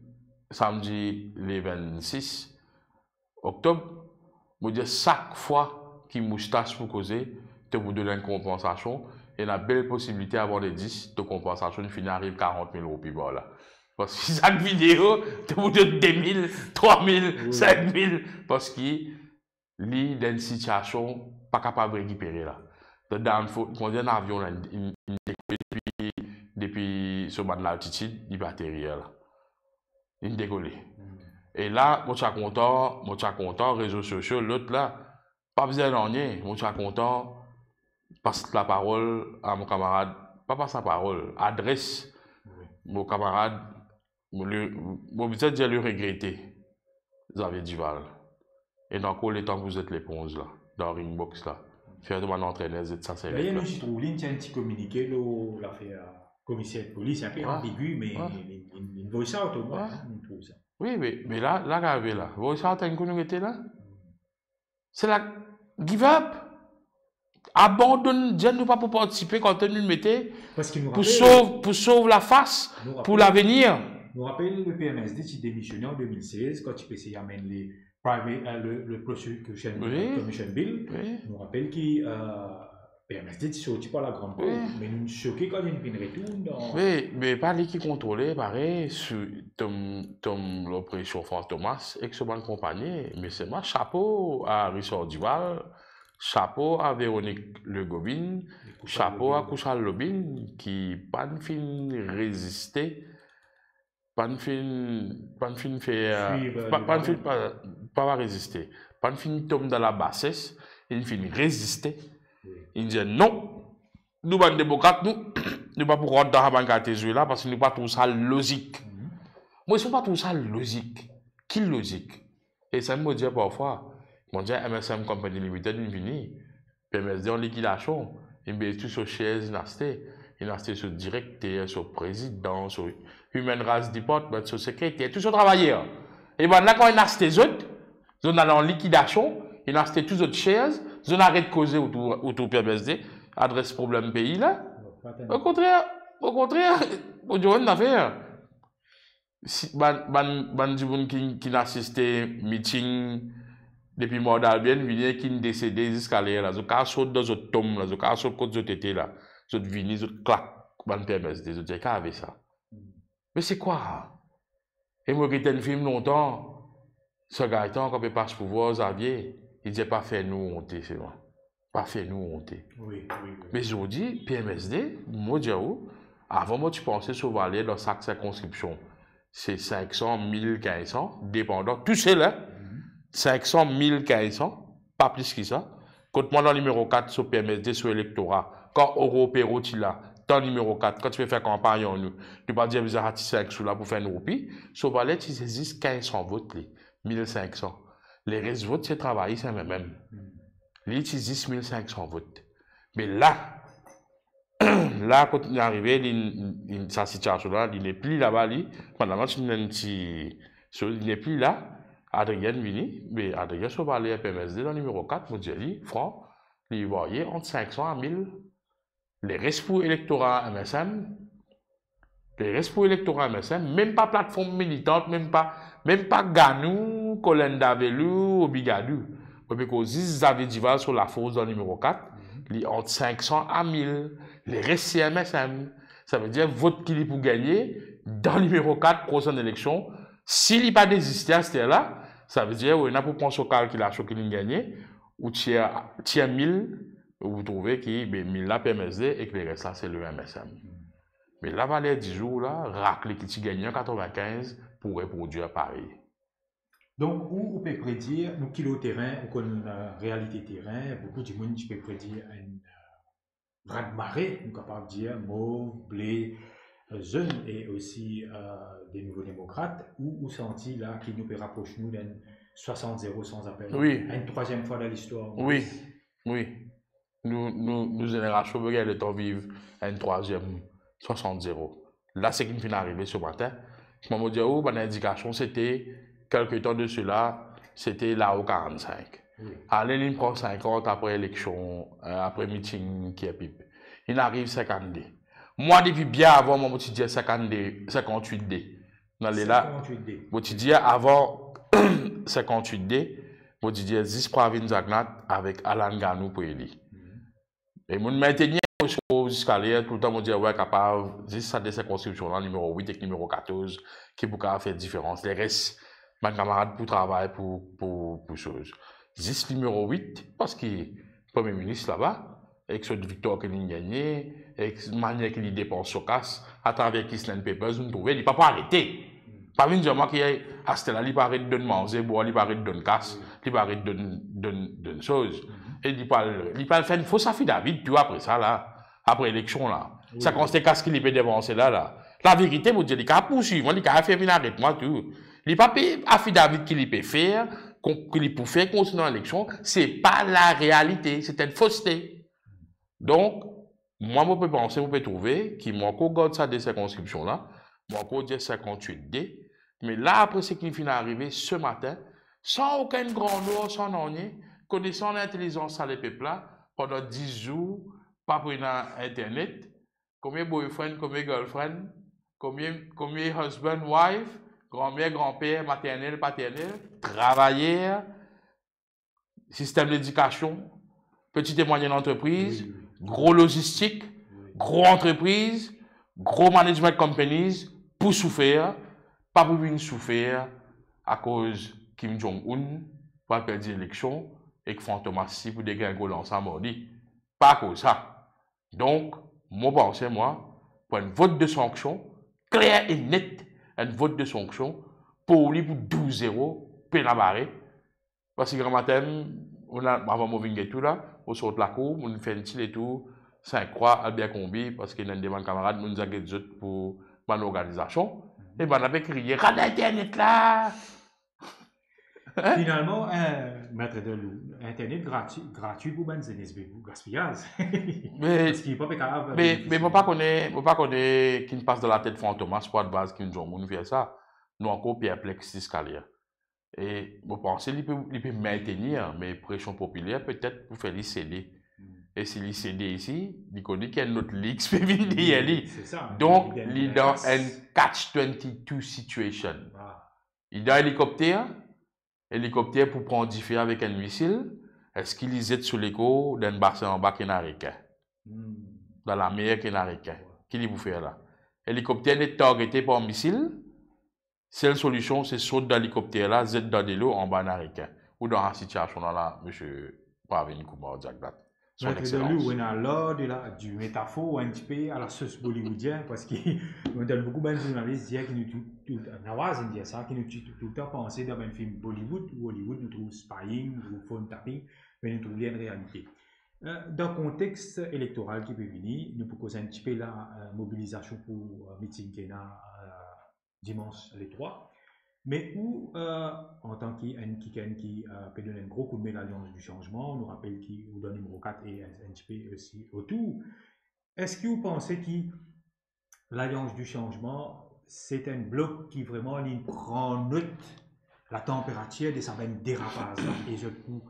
samdi le vennsis oktob, mo dir sak fwa ki Moustas pou koze, to pou donn enn konpansasion, ena bel posibilite avan le dis, to konpansasion finn ariv karant mil roupi par la. Parski sak video, to pou donn de mil, trwa mil, wi, sink mil, parski li dan enn sitiasion pa kapav rekipere la. Dan, dan fo, kouma dir, enn avion la, inn, inn, inn dekole depi, depi so bann laltitid, li pe aterir la. Inn dekole. Hmm. E la, mo ti a kontan, mo ti a kontan, rezo sosio, lot la, pa bizin nanye, mo ti a kontan pas laparol a mo kamarad, pa pas laparol, adres, wi, mo kamarad, mo le, mo bizin dir li regrete, Xavier Duval. Ena ankor letan pou zet leponz la, dan ring box la. Fer bann antrener zet sa servet la. Dayer, nou ti trouv li, li ti enn ti kominike lor lafer, euh, komiser polis, inpe Wi. Anbigu, me Wi. Li, li, li voice out omwin, Wi. Hein, nou trouv sa. Wi, me, me la, la, gade la. Voice out, enn kou nou rete la. Se la, give up. Abandonn, dir nou pa pou partisipe kan nou mete Parski nou pou rapel sov, pou sov lafas, nou pou rapel lavenir. Nou rapel le P M S D ti demisione an de mil sez, kan ti pe esey amenn le private, euh, le, le prosecution, Wi. Euh, commission bill. Wi. Nou rapel ki, euh, P M S D ti sorti par la grande porte, Wi. Me nou soke kan li finn retourn dan Wi, me pa li ki kontrole, parey, sou, tom, tom lopresion Frantz Thomas ek so bann konpagni. Me selman, sapo a Richard Duval, sapo a Véronique Le Goubin, Kouchal sapo a Lobin. Kouchal Lobin, ki pa'nn finn reziste, pa'nn finn, pa'nn finn fer, Swiv, euh, pa, pa'nn finn pa, pa reziste, pa'nn finn tom dan labases, inn finn reziste, Wi. Inn dir non, nou bann demokrat, nou, nou pa pou rant dan sa bann kalite zwe la, parski nou pa trouv sa lozik. Mhm. Mwa, si mo pa trouv sa lozik, ki lozik? E sa mo dir parfwa, mo dir M S M Company Limited inn vini, P M S D an likidasion, inn bes tou so shares inn aste, inn aste so direkter, so prezidan, so human rights department, so sekreter, tou so travayer. E bann la, kan inn aste zot, zot al an likidasion, inn aste tou zot shares, zot aret koze otour, otour P M S D, adres problem pei la. Okontrer, okontrer, mo dir enn zafer. Si, bann, bann, bann dimoun ki, ki inn asiste meeting depi mwa d'Albien vini, ki'nn desede ziska ler la, zot kav sot dan zot tom la, zot kav sot kot zot ete la, zot vini, zot klak bann P M S D, zot dir, "Kav ave sa." Me se kwa? E mo get enn fim lontan, Sir Gaëtan, kan pe pas pouvwar Xavier, li dir, "Pa fer nou onte, selman. Pa fer nou onte." Wi, wi, wi. Me zordi, P M S D, mo dir ou, avan mo ti panse so valer dan sak sirkonskripsion, se sink san, mil, kinz san, depandan, tousel, hein. Mhm. Sink san, mil, kinz san, pa plis ki sa. Kot mwa dan nimero kat, so P M S D, so elektora, kan Aurore Perot ti la, dan nimero kat, kan ti pe fer kanpagn an nou, nou pa dir bizin sa ti sink sou la pou fer enn roupi, so valer ti zis kinz san vot li, mil sink san. Leres vot se travayis M M M. Hmm. Li ti zis mil sink san vot. Me la, la kot li arive, li, li, sa sitiasion la, li nepli laba li, madam la ti ena enn ti, so, li nepli la, Adrienne vini, me Adrienne so valer P M S D dan nimero kat, mo dir li, fran, li varye ant sink san a mil. Leres pou elektora M S M, leres pou elektora M S M, mem pa platform militant, mem pa, mem pa Ganou, Colenda Velour, Bigadou. Mo pe koz zis Xavier Duval so lafors dan nimero kat, mhm, li ant sink san a mil, leres se M S M. Savedir vot ki li pou gagne dan nimero kat prosenn eleksion, si li pa deziste aster la, savedir ou ena pou pran so kalkilasion ki li gagne, ou tir, tir mil, ou trouve ki, be, mil la P M S D ek leres la se le M S M. Me lavaler dizour la, rakle ki ti gagne an katrevinkinz pou reprodwir parey. Donk, ou, ou pe predir, nou ki lor terin, ou konn, euh, realite terin, boukou dimoun ti pe predir enn, euh, raz-de-marée, nou kapav dir mov, ble, euh, zonn e osi, euh, de Nouvo Demokrat, ou, ou santi la ki nou pe rapros nou dan swasant zero san apel. Wi. Enn trwaziem fwa dan listwar. Wi, wi. Nou, nou, nou zenerasion pe gagn letan viv enn trwaziem swasant zero. La, seki finn arive se matin. Kouma mo dir ou, bann indikasion, sete, kelke tan de sela, sete lao karannsink. Wi. Ale, li pran sinkant apre eleksion, euh, apre miting Kirpip. Li ariv sinkant-de. Mwa, depi bien avan, mwa, mo ti dir sinkant-de, sinkant-wit-de. Dan lela, sinkant-wit-de. Mo ti dir avan sinkant-wit-de, mo ti dir zis Pravin Jagannath avek Alan Ganou pou eli. Mhm. E mo mintni mo ziska ler, toultan mo dir, wi, kapav, zis sa de sirkonskripsion la, nimero wit ek nimero katorz, ki pou kapav fer diferans. Leres, bann kamarad pou travay pou, pou, pou soz. Zis nimero wit, parski Premie Minis laba, ek so viktor ki li gagne, ek manier ki li depans so kas, atraver Kisland Papers, nou trouve, li pa pou arete. Pa vinn dir mwa ki aster la, li pa aret donn manze, bwar, li pa aret donn kas, li pa aret donn, donn, donn soz. Mhm. E li pa, li pa fer enn fos affidavit tou apre sa la, apre eleksion la. Wi. Sa kantite kas ki li pe depanse la, la. Laverite, mo dir, li kapav pourswiv mwa, li kapav fer vinn aret mwa tou. Li pa pe afidavit ki li pe fer, kon-, ki li pou fer konsernan eleksion, se pa larealite, se enn foste. Donk, mwa, mo pe panse, mo pe trouve ki mo ankor gard sa de sirkonskripsion la, mo ankor dir sinkant-wit de, me la, apre seki finn arive se matin, san okenn gran nor, san nanye, konesan lintelizans sa lepep la, pandan dis zour, pa pou ena internet, komie boyfriend, komie girlfriend, komie, komie husband, wife, granmer, granper, maternel, paternel, travayer, sistem ledikasion, peti e mwayinn antrepriz, gro lozistik, gro antrepriz, gro management companies pou soufer, pa pou vinn soufer akoz Kim Jong Un pou al perdi eleksion ek Fantomas si pou degringol ansam ar li. Pa akoz sa. Donk, mo panse, mwa, pou enn vot de sanksion, kler e net, enn vot de sanksion, pou li pou douz zero, pena bare. Parski gramatin, mo, avan mo vinn get ou la, mo sort lakour, mo fer enn ti letour, Sink Krwa, Albert Combi, parski ena enn de bann kamarad, mo ti al get zot pou bann organizasion. E bann la pe kriye, "Rad internet la!" Finalman, eh, Maître Delou, internet gratwi, gratwi pou bann zenes, be pou gaspiyaz. Me, parski pa pe kapav me, me mo pa kone, mo pa kone ki pas dan latet Fantomas pou advise Kim Jong Un fer sa. Nou ankor perplex ziska ler. E mo panse li pe, li pe mintenir, me presion popiler petet pou fer li sede. E si li sede isi, li kone ki enn lot leaks pe vinn deryer li. Donk, li dan enn catch twenty-two situation. Li dan elikopter, elikopter pou pran dife avek enn misil, eski li zet so lekor dan enn basin anba ki ena rekin? Dan lamer ki ena rekin. Ki li pou fer la? Elikopter net targete par misil, sel solision se sot dan elikopter la, zet dan delo, anba ena rekin. Ou dan sa sitiasion la, la, misie Pravin Kumar Jagdat. Son Maître Delou, ou ena lar de la, di metafor enn tipe a la sos bollywoodien, parski nou tann boukou bann zournalis dir ki nou tou, tou, Nawaz inn dir sa, ki nou tou, toultan panse dan bann fim Bollywood ou Hollywood, nou trouv spying, nou trouv phone tapping, me nou trouv li enn realite. Eh, dan kontex elektoral ki pe vini, nou pou koz enn tipe la, eh, mobilizasion pou, eh, miting ki ena, eh, dimans le trwa. Me ou, eh, antan ki enn kikenn ki, eh, pe donn enn gro koudme Lalians di Sanzman, nou rapel ki ou dan nimero kat e enn, enn tipe osi otour. Eski ou panse ki Lalians di Sanzman, se enn blok ki vreman li pran not latanperatir de sa bann derapaz la, e zot pou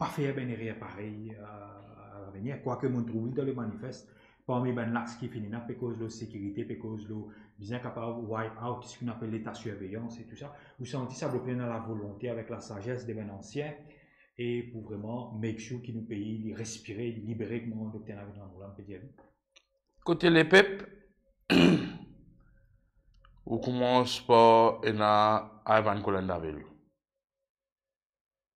pa fer bann erer parey, eh, a lavenir. Kwake mo trouv li dan le manifest, parmi bann lax ki finn ena, pe koz lor sekirite, pe koz lor bizin kapav wipe out seki nou apel leta sirveyans e tou sa. Ou santi sa blok la ena lavolonte avek lasazes de bann ansien e pou vreman make sure ki nou pei li respire, li libere, kouma Dokter Navid Ramoulin pe dir li. Kote lepep, ou koumans par ena Ivan Kolandavelou.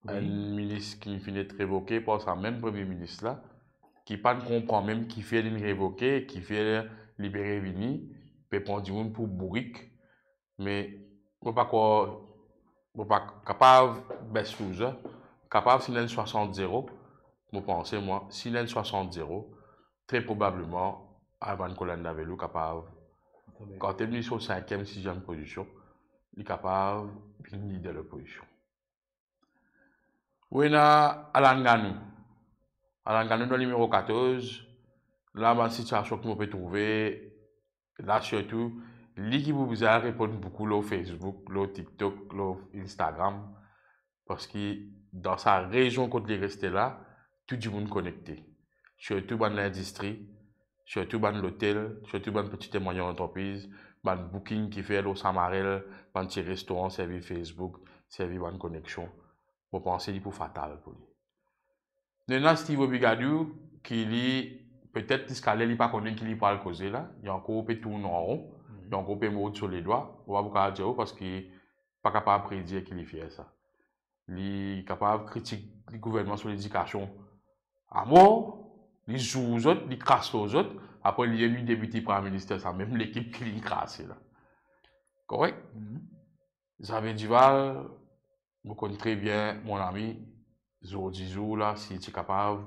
Wi. Enn minis ki finn et revoke par sa mem premie minis la, ki pa konpran mem kifer li revoke, kifer li pe revini, pe pran dimoun pou bourik. Me mo pa krwar, mo pa kapav bes lou sa, kapav si ena enn swasant zero, mo panse mwa, si ena enn swasant zero, tre probableman, Ivan Kolandavelou kapav, kan li so sinkiem, siziem pozision, li kapav vinn lider lopozision. Ou ena Alan Ganou. Alan Ganou dan nimero katorz, la bann sitiasion ki mo pe trouve, la sirtou, li ki pou bizin reponn boukou lor Facebook, lor TikTok, lor Instagram, parski dan sa rezion kot li reste la, tou dimoun konekte. Sirtou bann lindistri, sirtou bann lotel, sirtou bann peti e mwayinn antrepriz, bann booking ki fer lor Samarel, bann ti restoran servi Facebook, servi bann koneksion. Mo panse li pou fatal pou li. Nou ena Steve Obigadou, ki li, petet ziska ler li pa kone ki li pou al koze la, li ankor pe tourn an ron, li ankor pe mord so ledwa, mo pa pou kapav dir ou parski pa kapav predir ki li fer sa. Li kapav kritik gouvernman so ledikasion amor, li zour zot, li kras lor zot, apre li mem li depite, prime minister, sa mem lekip ki li krase la. Korek? Mhm. Xavier Duval, mo konn tre bien, mon ami, zordi zour la, si ti kapav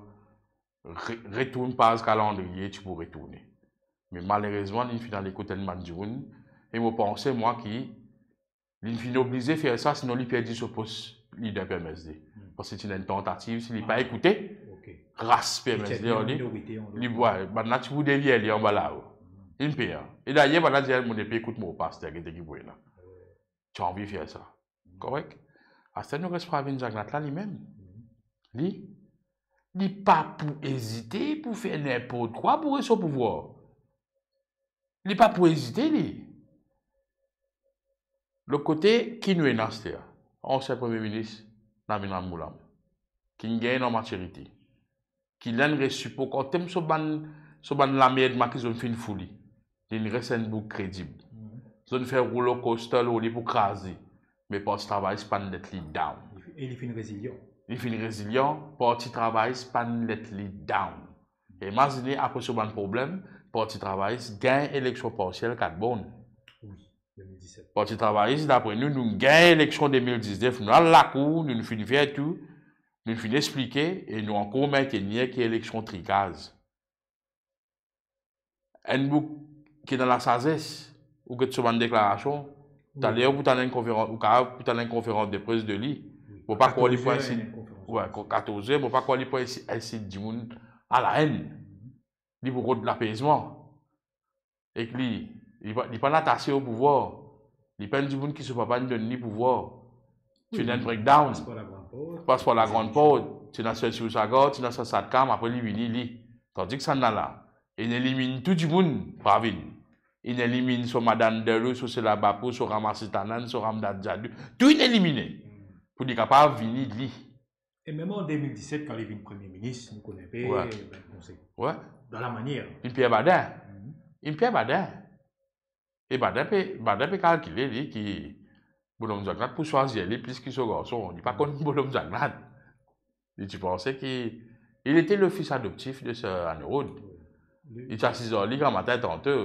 re-, retourn paz kalandriye, ti pou retourne. Me malerezman, li finn al ekout enn bann dimoun, e mo panse, mwa, ki li finn oblize fer sa, sinon li perdi so pos lider P M S D. Hmm. Parski ti ena enn tantativ, si li pa ekoute, ok, ras P M S D, li ti enn minorite, an lot mo, li, wi, bannla ti pou devir li anba lao. Hmm. Li pe, an. E dayer, bannla dir, "Mo, mo pe ekout mo paster, gete ki pou ena." Ti anvi fer sa. Korek? Aster nou res Pravind Jugnauth la, limem. Li, li pa pou ezite pou fer ninport kwa pou res o pouvwar. Li pa pou ezite, li. Lot kote, ki nou ena aster? Ansien Premie Minis, Navin Ramgoolam, ki'nn gagn an matirite, ki linn res sipo, kan tem so bann, so bann lamerd maki zot finn foule, li'nn res enn boug kredib. Mhm. Zot fer roller coaster lor li pou kraz li, me Parti Travayis pa'nn let li down. E li finn rezilyan. Li finn rezilyan, Parti Travayis pa'nn let li down. E imazine, apre so bann problem, Parti Travayis gagn eleksion parsiel kat born. Wi, de mil diset. Parti Travayis, dapre nou, nou gagn eleksion de mil diznef, nou al lakour, nou finn fer tou, nou finn explike, e nou ankor mintenir ki eleksion trikaz. Enn boug ki ena lasazes, ou get so bann deklarasion, wi, taler pou tann enn konferans, ou kapav pou tann enn konferans de pres de li. Wi, mo pa krwar li pou enn konferans de pres. Katorz er, mo pa krwar li pou enn, enn dimoun a laenn. Mhm. Li pou rod lapezman. Ek li, li pa, li pa'nn atase o pouvwar. Li pa enn dimoun ki so papa inn donn li pouvwar. Ti ena enn breakdown. Li pas par lagran port. Pas par lagran port. Ti ena Serge Sagar, ti ena sa SATCAM, apre li vini, li. Tandis ki sannla la, inn elimin tou dimoun, Pravind. Inn elimin so Madan Delo, so Sela Bappu, so Ramasi Tandon, so Ramdhani Jadhav. Tou inn elimine. Hmm. Pou li kapav vini, li. E mem an de mil diset, kan li vinn Premie Minis, nou kone enpe, wi, bann konsek. Wi. Dan lamanier. Inn Pierre Badin. Mhm. Inn Pierre Badin. E Badin pe, Badin pe kalkile, li, ki Bonhomme Jugnauth pou swazir li plis ki so garson. Li pa konn Bonhomme Jugnauth. Li ti panse ki, il était le fils adoptif de sir Anne Rod. Wi. Li ti asiz ar li gramatin tanto.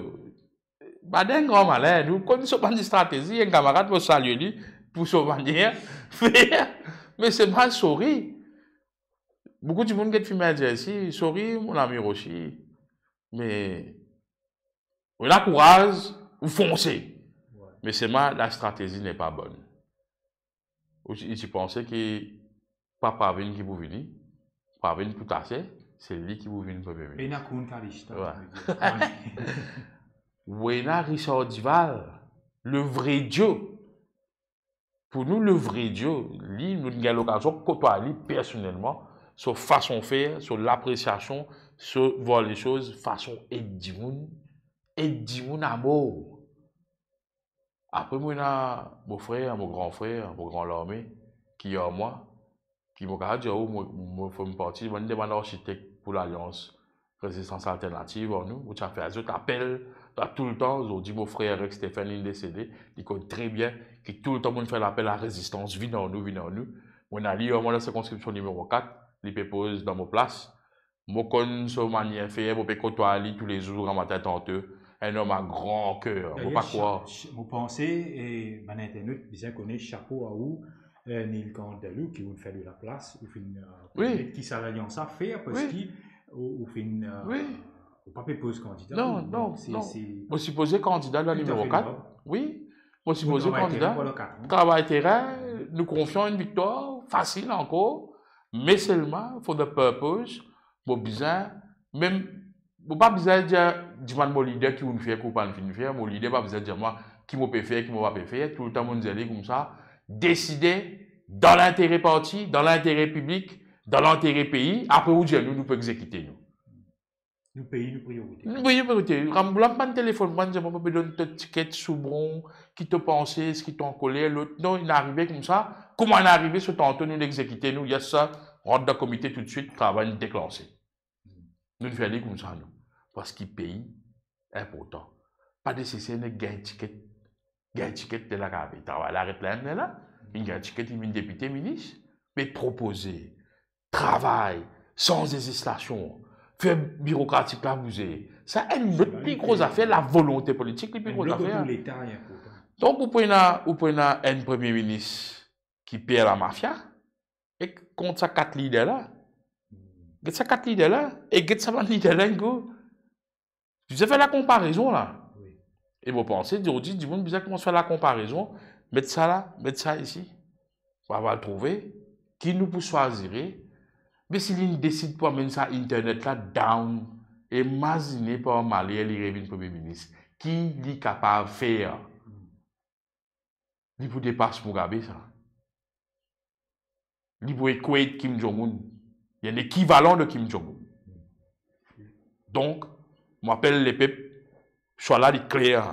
Badin gran malin, nou konn so bann stratezi, enn kamarad, mo salie li pou so manier fer. Me selman, sorry. Boukou dimoun get finn dir isi, sorry, mon ami Rochi. Me ou ena kouraz, ou fonse. Wi. Me selman, la stratégie n'est pas bonne. Ou ti, ti panse ki pa Pravind ki pou vini, Pravind pou tase, se li ki pou vinn Premie Minis. Pena kounn Kalista, wi, ou ena Richard Duval, le vrai Dio. Pou nou, le vrai Dio, li, nou gagn lokazion kotway li personelman, so fason fer, so lapresiasion, so voir les choses, fason ed dimoun, ed dimoun amor. Apre, mo ena mo frer, mo gran frer, mo gran larme, ki ar mwa, ki mo kapav dir, o, mo, mo fer parti bann de bann arsitek pou Lalians Rezistans Alternativ ar nou, mo ti a fer zot apel, toultan, zordi mo frer Rex Stephen, li desede, li konn tre bien ki toultan mo'nn fer lapel a rezistans, vinn ar nou, vinn ar nou. Mo ena li ar mwa dan sirkonskripsion nimero kat, li pe poz dan mo plas. Mo konn so manier fer, mo pe kotway li toulezour, gramatin tanto, enn om a gran ker, mo pa krwar. Dayer, cha-, cha-, mo panse, e, bann internot bizin kone, shapo a ou, e, Neil Kandel, ou ki ou'nn fer de laplas, ou finn, e, wi, met ki sa lalians la fer, wi, parski ou, ou finn, e, wi, ou pa pe poz kandida, non, ou, non, donk se, non, se, mo sipoze kandida dan nimero kat. Wi, mo sipoze kandida. Travay ter pandan kat an. Travay terin, nou konfie enn viktwar fasil ankor, me selman, for the purpose, mo bizin, mem, mo pa bizin dir, dimann mo lider ki ou'nn fer, ki ou pa'nn finn fer, mo lider pa bizin dir mwa ki mo pe fer, ki mo pa pe fer, toultan mo'nn dir li koumsa, deside dan lintere parti, dan lintere piblik, dan lintere pei, apre ou dir nou, nou pou egzekite nou. Nou pei, nou priyorite. Nou pei, nou priyorite. Ramgoolam pa'nn telefonn mwa, dir mwa, mo pe donn to tiket, Soubron, ki to panse, eski to ankoler, lot. Non, inn arive koumsa. Kouma inn arive, so tanto nou egzekite nou, yes sir, rant dan komite toutswit, travay inn deklanse. Nou'nn fer li koumsa nou. Parski pei inportan. Pa neseser nek gagn tiket. Gagn tiket, lerla kapav travay la, aret la, lerla. Inn gagn tiket, li vinn depite, minis. Me propoze, travay, sanz lezislasion, fer birokratik la bouze. Sa enn lot pli gro zafer, lavolonte politik li pli gro zafer. Enn lot otour Leta, li inportan. Donk, ou pou ena, ou pou ena enn Premie Minis ki per lamafia, e kont sa kat lider la. Get sa kat lider la, e get sa bann lider la, enn kou. Bizin fer lakonparezon la. Wi. E mo panse, zordi, dimoun bizin koumans fer lakonparezon, met sa la, met sa isi. Ou va trouve ki nou pou swazire. Me si li desid pou amenn sa internet la down, imazine par maler li revinn Premie Minis, ki li kapav fer? Li pou depas Mugabe sa. Li pou equate Kim Jong-un. Li enn ekivalan de Kim Jong-un. Donk, mo apel lepep, swa la li kler.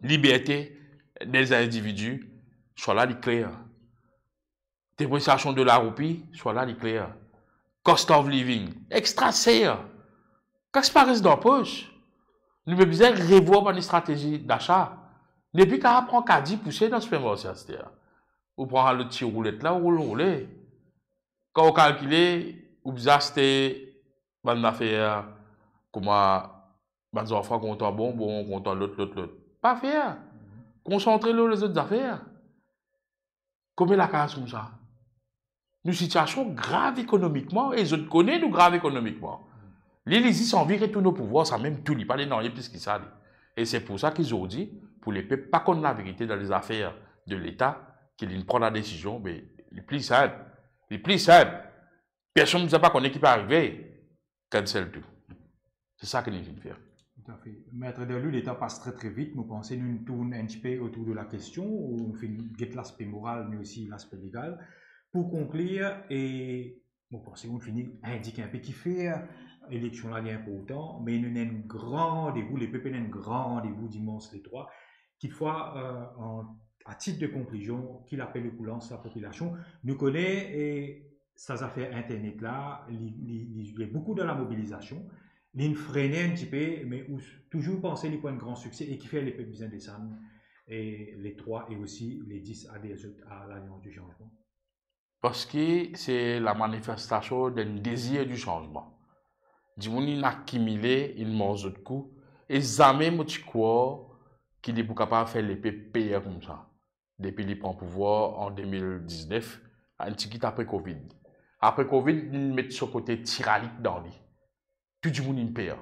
Liberte des individus, swa la li kler. Depresiasion de la roupi, swa la li kler. Cost of living, extra ser. Kas pa res dan pos. Nou pe bizin revwar bann stratezi dasa. Depi kapav pran kadi pouse dan sipermarse aster. Ou pran lot ti roulet la, ou roule, roule. Kan ou kalkile, ou bizin aste bann zafer, kouma bann zanfan kontan bonbon, kontan lot, lot, lot. Pa fer. Konsantre lor lezot zafer. Konbien lakaz koumsa? Nou sitiasion grav ekonomikman, e zot kone nou grav ekonomikman. Li, li zis anvi retourn o pouvwar, sa mem tou, li pa le nanye plis ki sa, li. E se pou sa ki zordi, pou lepep pa konn laverite dan lezafer de Leta, ki li pran ladesizion, be, li pli sinp. Li pli sinp. Personn bizin pa kone ki pe arive. Cancel tou. Se sa ki nou finn fer. Toutafe. Maître Derlou, letan pas tre, tre vit. Mo panse nou tourn enn tipe otour de la kestion, ou nou finn get laspe moral, me osi laspe legal. Pou konklir, e mo panse nou finn indik enpe kifer eleksion la li inportan, me nou ena enn gran randevou, lepep ena enn gran randevou dimans le trwa. Kitfwa, euh, an, a tit de konklizion, ki lapel ou pou lans lapopilasion? Nou kone, e, sa zafer internet la, li, li, li, li boukou dan lamobilizasion, li frene enn tipe, me ou touzour panse li pou enn gran sikse, e kifer lepep bizin desann, e, le trwa e osi le dis ader zot a Lalians di Sanzman? Parski se lamanifestasion d'enn dezir di sanzman. Dimoun inn akimile, inn manz zot kou, e zame mo ti krwar ki li pou kapav fer lepep per koumsa. Depi li pran pouvwar an de mil diznef, enn tigit apre Covid. Apre Covid, li met so kote tiranik dan li. Tou dimoun inn per.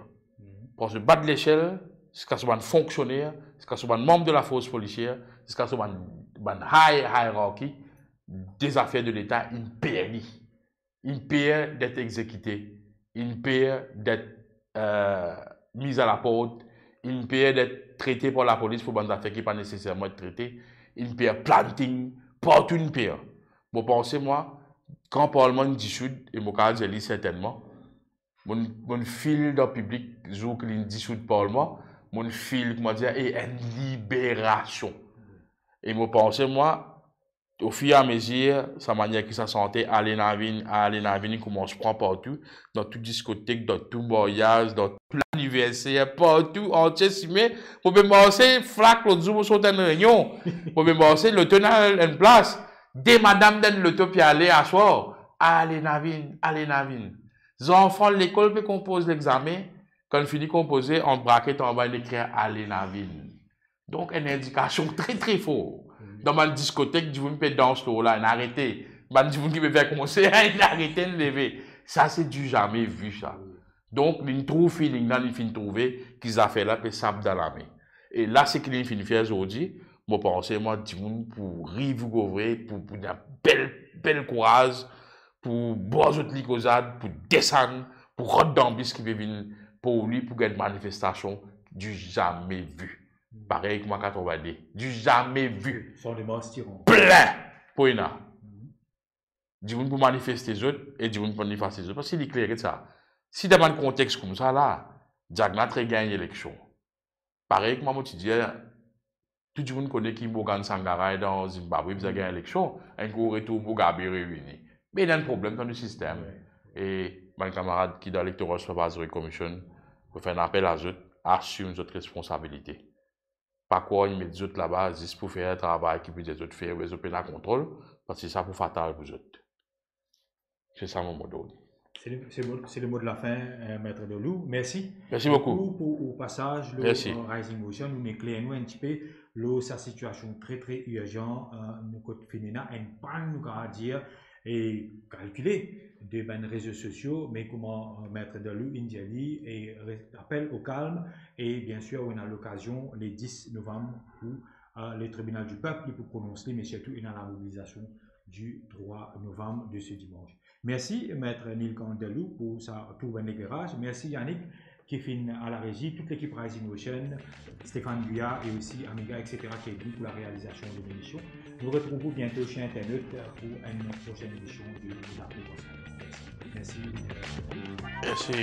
Parski ba de lesel, ziska so bann fonksioner, ziska so bann manm de lafors polisier, ziska so bann, bann high hierarchy, de zafer de Leta inn per li. Inn per d'et exekite, inn per d'et, euh, miz a la port, inn per d'et trete par lapolis pou bann zafer ki pa neseserman et trete, inn per planting, partou inn per. Mo panse mwa, kan parlman inn disoud, e mo kapav dir li sertennman, mo, mo feel dan piblik, zour ki li disoud parlman, mo feel, kouma dir, e enn liberasion. E mo panse mwa, ofir a mezir, sa manier ki sa sante Ale Navin, Ale Navin, koumans pran partou, dan tou diskotek, dan tou maryaz, dan tou laniverser, partou, antie sime, mo pe marse, flak, lot zour mo sort enn reynion, mo pe marse, loto ena enn plas, de madam dan loto pe ale aswar, Ale Navin, Ale Navin. Zanfan lekol pe konpoz lexame, kan fini konpoze, ant braket anba, inn ekrir Ale Navin. Donk, enn indikasion tre, tre for. Dan bann diskotek, dimoun pe dans lor la, inn arete. Bann dimoun ki pe fer konser, inn arete, inn leve. Sa, se du jamais vu, sa. Donk, linn trouv feeling la, linn finn trouve ki zafer la pe sap dan lame. E la, seki linn finn fer zordi, mo panse, mwa, dimoun pou riv ou govre, pou, pou ena bel, bel kouraz, pou bwar zot likozad, pou desann, pou rant dan bis ki pe vinn pou li, pou gagn manifestasion du jamais vu. Parey kouma katrovinde. Du jamais vu. San demars tiran. Plin pou ena. Dimoun pou manifeste zot e dimoun pou manifeste zot. Parski li kler, get sa. Si dan bann kontex koumsa la, Jack Nat regagn eleksion. Parey kouma mo ti dir, tou dimoun kone ki Morgan Tsvangirai dan Zimbabwe bizin gagn eleksion, enn kou retour Mugabe revini. Me ena enn problem dan le sistem. Wi. E bann kamarad ki dan Electoral Supervisory Commission, mo fer enn apel a zot, asim zot responsabilite. Pa krwar inn met zot laba zis pou fer travay ki bizin zot fer, oubien zot pena kontrol, parski sa pou fatal pou zot. Se sa mo mo d'ord. C'est le, c'est le, c'est le mot de la fin, euh, Maître Derlou. Merci. Merci beaucoup. Pou, pou ou pasaz lor, euh, Rising Voice, ou inn ekler nou enn tipe lor sa sitiasion tre, tre irzan, euh, nou kot finn ena enn pann, nou kapav dir, e kalkile de bann rezo sosio, me kouma, euh, Maître Delou inn dir li, e re-, apel o kalm, e bien sir, ou ena lokazion le dis novam pou, euh, le Tribinal di Pep, li pou pronons li, me sirtou ena lamobilizasion di trwa novam de se dimanz. Mersi, Maître Nilkant Delou, pou sa tou bann lekleraz. Mersi, Yannick, ki finn a la rezi, tout lekip Rising Ocean, Stéphane Guyard e osi Amiga, et cetera, ki ed nou pou larealizasion de lemision. Nou retrouv ou biento, ser internet, pou enn prosenn emision de La Provence. Mersi. Mersi.